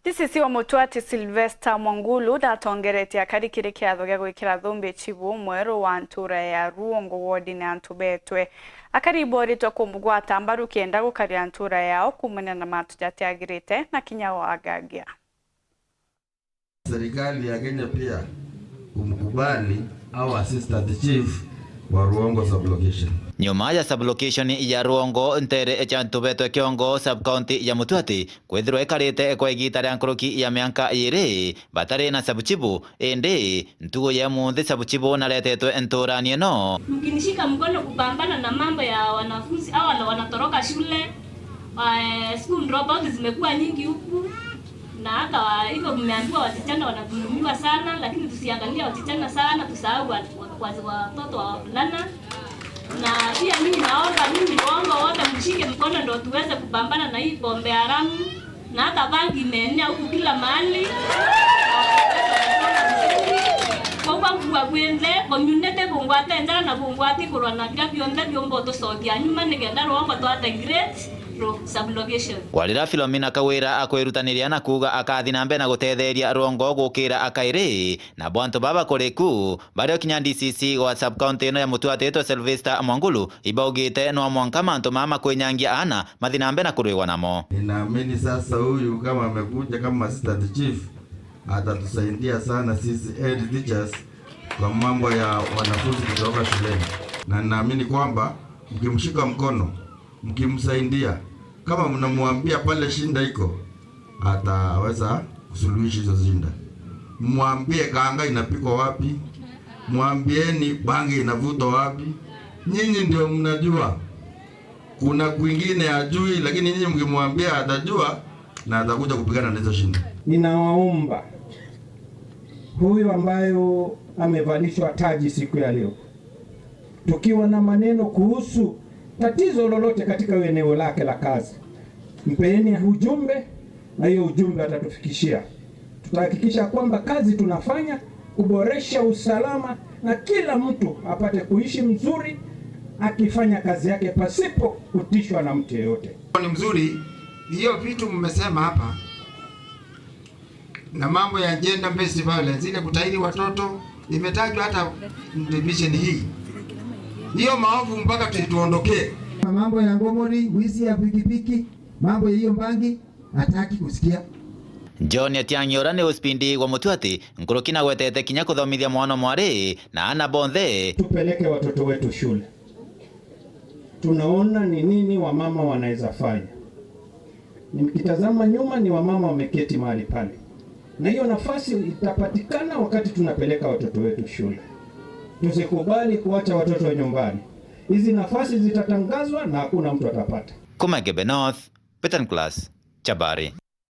DCC wa Mutwati Sylvester Mwangulu ndatongeretie akari kiri kiatho gia gwikira thumbi chibu mweru wa ntura ya Ruongo ward na antu betwe akari boritwe kumugwata mbaru kienda gukaria ntura yao kumana na matu jatiagirite na kinya wagagia. Serikali ya Kenya pia kumkubali au assistant chief wa Ruongo sublocation. Nyuma ya sublocation ya Ruongo ntere echantu betwe kiongo subcounty ya Mutwati kwithirwa ikarite kwa igita ria nkuruki ya mianka iri batari na sabuchibu indi ntugo ya munthi sabuchibu naretetwe nturani ino. Mkinishika mkono kupambana na mambo ya wanafunzi au wanatoroka shule, school dropout zimekuwa nyingi huku na hata hivyo mmeambiwa wasichana wanadhulumiwa sana, lakini tusiangalie wasichana sana, tusahau watoto wa wavulana. Na pia mimi naomba mimi waomba wote mshike mkono ndio tuweze kupambana na hii pombe haramu na hata bangi imeenea huku kila mahali. Kwa kwa kwende community bungwate njara na bungwati kurwana kila bionthe biombo tucokia nyuma nigenda Rwongo twate great sublocation. Warira Philomena Kawira akwirutaniria na kuga akathi na mbere na gutetheria Rwongo gukira akairi na bwantu baba kuriku baria kinya DCC gwa sub county ino ya Mutwatitwe Sylvester Mwangulu ibaugite no mwanka mantu mama kwinyangia ana mathi na mbere na kurwigwa namo. Ninaamini sasa huyu kama amekuja kama assistant chief atatusaidia sana sisi head teachers kwa mambo ya wanafunzi kutoka shuleni, na ninaamini kwamba mkimshika mkono, mkimsaidia, kama mnamwambia pale shinda iko, ataweza kusuluhisha hizo shinda. Mwambie kanga inapikwa wapi, mwambieni bangi inavutwa wapi. Nyinyi ndio mnajua. Kuna kwingine ajui, lakini nyinyi mkimwambia atajua na atakuja kupigana na hizo shinda. Ninawaomba huyu ambayo amevalishwa taji siku ya leo, tukiwa na maneno kuhusu tatizo lolote katika eneo lake la kazi, mpeni ujumbe na hiyo ujumbe atatufikishia. Tutahakikisha kwamba kazi tunafanya kuboresha usalama na kila mtu apate kuishi mzuri akifanya kazi yake pasipo kutishwa na mtu yeyote. Ni mzuri hiyo vitu mmesema hapa na mambo ya gender based violence ile kutahiri watoto imetajwa hata mission hii. Hiyo maovu mpaka tuondokee. Mambo ya ngomori, wizi ya pikipiki, mambo ya hiyo mbangi hataki kusikia. John Atiang'i ura ni uspindi wa Mutwati nkuruki na gwetete kinya kuthomithia mwana mwari na ana bonthe. Tupeleke watoto wetu shule, tunaona ni nini wamama wanaweza fanya. Nikitazama nyuma ni wamama wameketi mahali pale, na hiyo nafasi itapatikana wakati tunapeleka watoto wetu shule. Tusikubali kuacha watoto nyumbani. Hizi nafasi zitatangazwa na hakuna mtu atapata. Kuma Gebe North, Peter Class, Chabari.